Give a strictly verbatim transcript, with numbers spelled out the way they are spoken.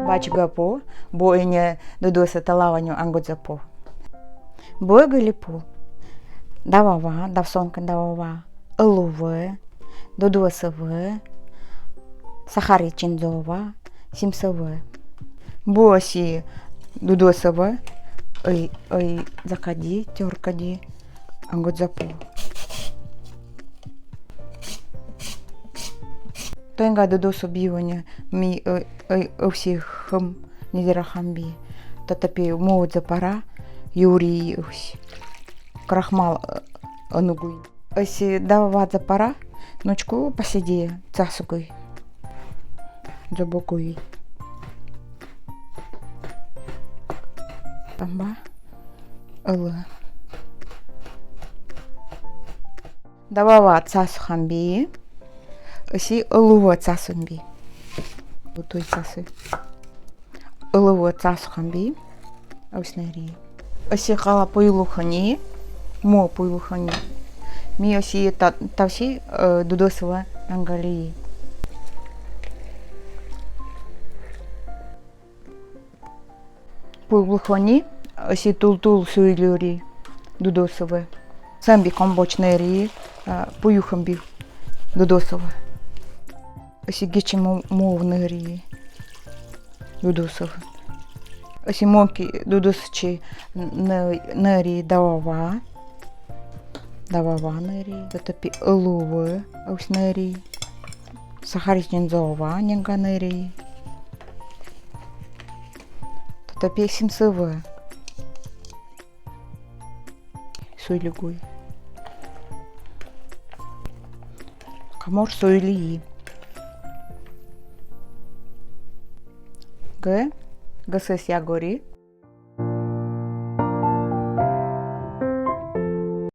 Пачга пу, бу инья дудуса талаваню ангодза пу. Бу гылипу. Давава, давсонка давава. Ылува, дудусава, сахар ичинзова, симсава. Бу аси дудусава, ой, ой, закади, тёркади, ангодза пу. Тойнга дудусу биваню ми, ой, ой, овсихым, нидерахамби. Татапи мув дзапара, юри овсь. Крахмал, э, онугуй. Аси давава дзапара, нучку пасиди цасугуй. Дзобугуй. Тамба. Ылы. Давава цасухамби. Аси ылува цасунби. Бутуй цасы. Ылува цасухамби. Овсь нери. Аси кала пуйлухани. Му пуйлухани. Ми аси та-, тавси, э, дудусава нангали. Пуйлухани, аси тул-тул суйлюри дудусава. Сэмби комбоч нери, а, пуюхамби дудусава. Аси гичи му-, мув нери дудусава. Аси моки дудусчи н-, нери давава. Давава нери, татапи ылува, овсь нери. Сахар ичинзова, нинга нери. Татапи симсава. Суйлюгуй. Камор суйли. Г. Гасыс ягори.